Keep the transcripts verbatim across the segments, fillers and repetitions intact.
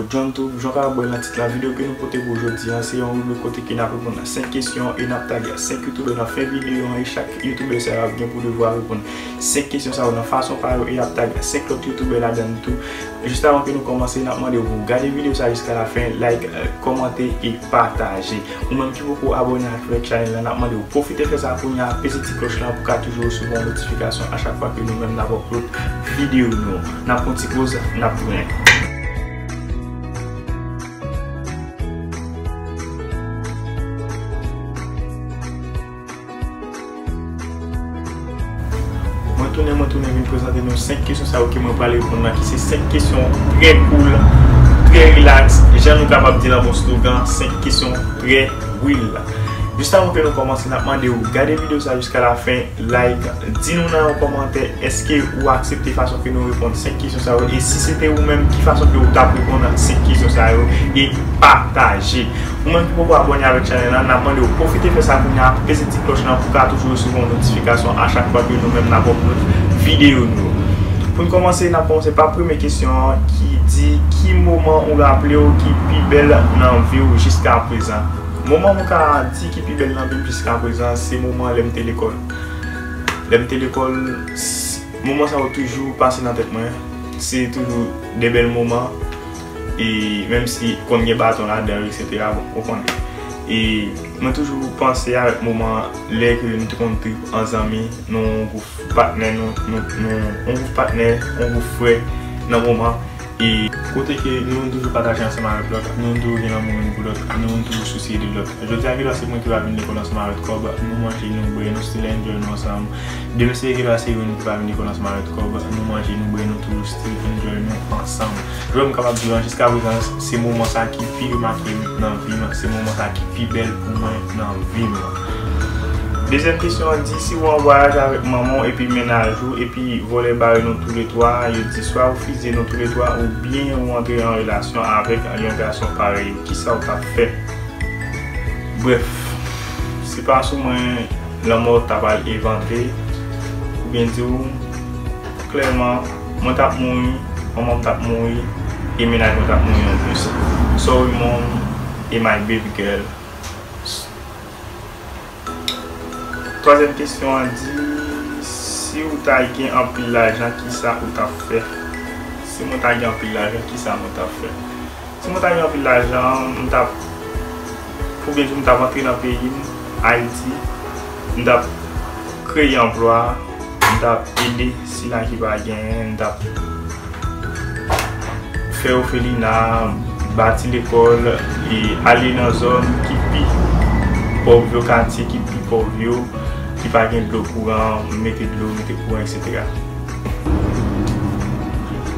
John Tube, jan w kapab wè nan tit la, videyo ke nou pote pou jodi a, se yon ribrik kote ke n ap reponn a senk kesyon e n ap tage a senk youtubè nan fen videyo an, e chak youtubè sa yo ap gen pou devwa reponn senk kesyon sa yo nan fason pa yo, e y ap tage a senk lòt youtubè ladan l tou. Jis avan ke nou kòmanse, n ap mande w pou w gade videyo sa jiska la fen, like, eh, kòmante e pataje. Ou menm ki poko abòne avèk chanèl la, n ap mande w pwofite fè sa kounye a, peze ti klòch lan pou w ka toujou resevwa yon notifikasyon a chak fwa ke nou menm n ap upload videyo nou. N ap pran ti poz, n ap tounen. Mwen tounen, mwen tounen vin prezante nou senk kesyon sa yo ke mwen pral reponn la, ki se senk kesyon trè cool, trè relax, jan nou kapab di nan bon slogan, senk kesyon trè real. Jis avan ke nou kòmanse, n ap mande w gade videyo sa jiska la fen, like, di nou nan yon kòmantè, èske ou aksepte fason ke nou reponn senk kesyon sa yo, e si se te ou menm, ki fason ke ou t ap reponn senk kesyon sa yo, e pataje. Ou menm ki poko abòne avèk chanèl la, n ap mande w pwofite fè sa kounye a, peze ti klòch lan pou w ka toujou resevwa yon notifikasyon a chak fwa ke nou menm n ap upload videyo nou. Pou n kòmanse, n ap kòmanse pa premye kesyon an ki di, ki moman ou raple w ki pi bèl nan vi w jiska prezan? Moman mwen ka di ki pi bèl nan vi m jiska prezan, se moman lè m te lekòl. Lè m te lekòl, s- moman sa yo toujou pase nan tèt mwen. Se toujou de bèl moman. E menm si konn gen baton ladan yo, etsetera, bon, ou konnen. E mwen toujou panse avèk moman lè ke nou te konn trip an zanmi, nou yon gwoup patnè, nou, nou, nou, yon gwoup patnè, yon gwoup frè nan moman. E kote ke nou toujou pataje ansanm avèk lòt, nou toujou gen lanmou youn pou lòt, nou toujou sousye de lòt. Jodi a, gen dwa se mwen ki va vin lekòl ansanm avèk Kòb, nou manje, nou bwè, nou still enjoy nou ansanm. Demen se gen dwa se youn ki va vin lekòl ansanm avèk Kòb, nou manje, nou bwè, nou toujou still enjoy nou ansanm. Jan m kapab di w an, jiska prezan, se moman sa ki pi remake m nan vi m, se moman sa ki pi bèl pou mwen nan vi m. Dezyèm kesyon an di, si w an vwayaj avèk manman w epi mennaj ou, epi vòlè bare nou touletwa, yo di swa ou fizye nou touletwa, oubyen ou antre an relasyon avèk yon gason parèy ou, kisa w t ap fè? Brèf, se pa sou mwen lanmò ta pral evante, oubyen di w klèman, mwen t ap mouri, manman m t ap mouri, e mennaj mwen t ap mouri anplis. Sorry mom e my baby girl. Twazyèm kesyon an di, si w ta gen anpil lajan, kisa ou t ap fè? Si mwen ta gen anpil lajan, kisa mwen t ap fè? Si mwen ta gen anpil lajan, m t ap, pou byen di w, m t ap antre nan peyi m, Ayiti, m t ap kreye anplwa, m t ap ede sila ki pa genyen, m t ap fè òfelina, bati lekòl, e ale nan zòn ki pi pòv yo, katye ki pi pòv yo, ki pa gen dlo kouran, mete dlo, mete kouran, etsetera.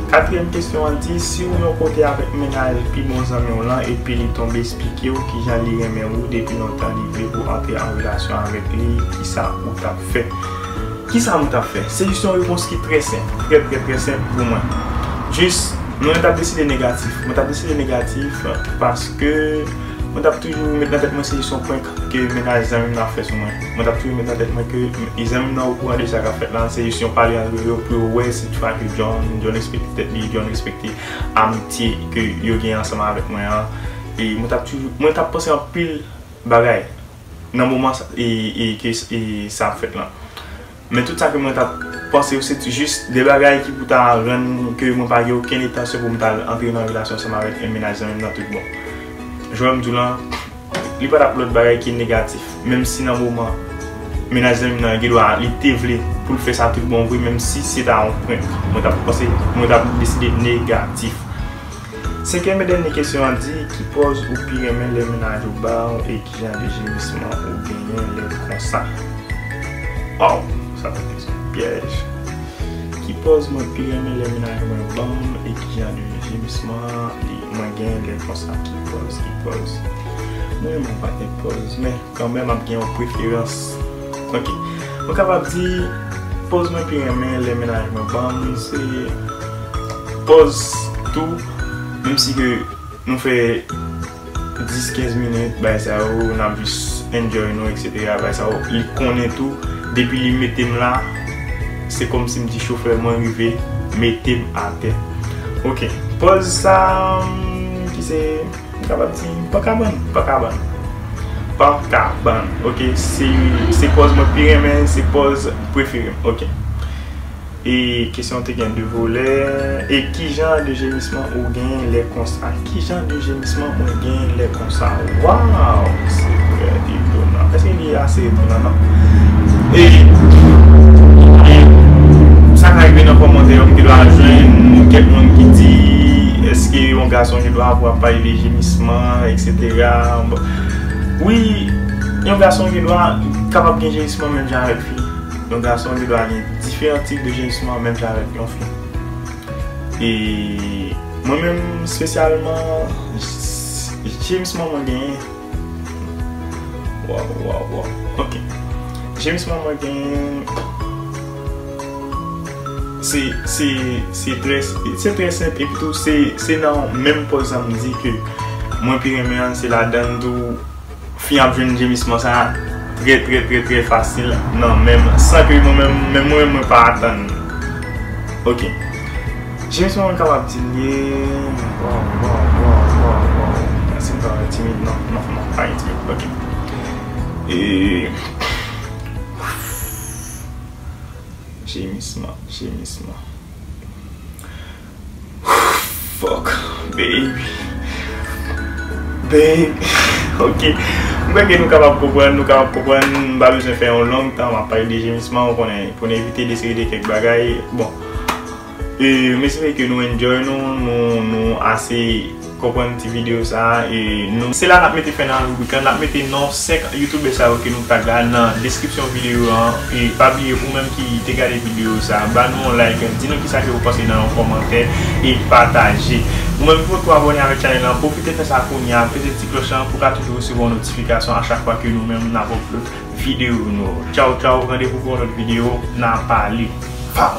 Katriyèm kesyon an di, si w yon kote avèk mennaj pi bon zanmi w lan epi li tonbe esplike w kijan li renmen ou depi lontan, li vle pou w antre an relasyon avèk li, kisa ou t ap fè? Kisa mwen t ap fè? Se jis yon repons ki trè senp, trè, trè, trè senp pou mwen. Jis, mwen t ap deside negatif. Mwen t ap deside negatif paske mwen t ap toujou met nan tèt mwen se jis yon prank ke mennaj zanmi m nan ap fè sou mwen. Mwen t ap toujou met nan tèt mwen ke zanmi m nan okouran de sa k ap fèt la, se jis yon pale antre yo pou yo wè si toutefois ke John, John respekte tèt li, John respekte amitye ke yo gen ansanm avèk mwen an. E mwen t ap toujou, mwen t ap panse anpil bagay nan moman sa, e, e, ke, e, sa ap fèt lan. Men tout sa ke mwen t ap panse yo, se jis de bagay ki pou ta rann ke mwen pa gen okenn entansyon pou m ta al antre nan relasyon ansanm avèk yon mennaj zanmi m nan tout bon. Jan m di w lan, li pa t ap lòt bagay ki negatif. Menm si nan moman, mennaj zanmi m nan gen dwa li te vle pou l fè sa tout bon vre, menm si se ta yon prank, mwen t ap panse, mwen t ap deside negatif. Senkyèm e dènye kesyon an di, ki pòz ou pi renmen lè mennaj ou ba w e ki jan de jemisman ou genyen lè konsa? Waw, sa te kesyon pyèj. Ki pòz mwen pi renmen lè mennaj mwen ban m e ki jan de jemisman li, mwen genyen lè konsa? Ki pòz, ki pòz? Mwen, mwen pa gen pòz, men kanmenm ap gen yon preferans. Ok. Mwen kapab di, pòz mwen pi renmen lè mennaj mwen ban m, se pòz tou, menm si ke nou fè dis kenz minit, bay sa yo, n ap jis enjoy nou, etsetera. Bay sa yo, li konnen tou, depi li mete m la, se kòmsi m di chofè mwen rive, mete m atè. Ok, pòz sa, Kapab di, pankabann, pankabann. Pankabann, ok? Se, se pòz mwen pi renmen, se pòz prefere m, ok? E kesyon te gen de volè. E ki jan de jemisman ou genyen lè konsa? Ki jan de jemisman mwen genyen lè konsa? Waw! Se trè etonan. Èske li ase etonan? Non. E, e sa ka rive nan kòmantè yo, m gen dwa jwenn kèk moun ki di, èske yon gason gen dwa pou ap pale de jemisman, etsetera? Bon. Wi, yon gason gen dwa kapab gen jemisman menm jan avèk fi. Yon gason gen dwa gen diferan tip de jemisman menm jan avèk yon fi. E mwen menm espesyalman, jemisman mwen genyen. Waw, waw, waw. Ok. Jemisman mwen genyen, se, se, se trè, se trè senp, epi tou, se, se nan menm pòz sa m di ke mwen pi renmen an, se ladan l tou, fi ap jwenn jemisman sa trè, trè, trè, trè fasil nan men m, san ke mwen menm, menm mwen, mwen pa atann. Ok. Jemisman mwen kapab di l ye. Waw, waw, waw, waw, waw. Èske m pa timid? Non, non, non, pa gen timid. Ok. E, jemisman, jemisman. Fuck, baby. Baby. Ok. M kwè ke nou kapab konprann, nou kapab konprann. M pa bezwen fè yon long tan, m ap pale de jemisman, ou konnen, pou n evite de seri de kèk bagay. Bon. E, m espere ke nou enjoy nou, nou, nou ase konprann ti videyo sa a, e nou, se la n ap mete fen nan ribrik la, n ap mete non senk youtubè sa yo ke nou tag la nan deskripsyon videyo an, e pa bliye ou menm ki te gade videyo sa a, ba nou yon like, di nou kisa ke ou panse nan yon kòmantè, e pataje. Ou menm ki potko abòne avèk chanèl lan, pwofite fè sa kounye a, peze ti klòch lan pou ka toujou resevwa yon notifikasyon a chak fwa ke nou menm n ap upload videyo nou. Tchaw, tchaw, randevou pou yon lòt videyo, n a pale. Pow!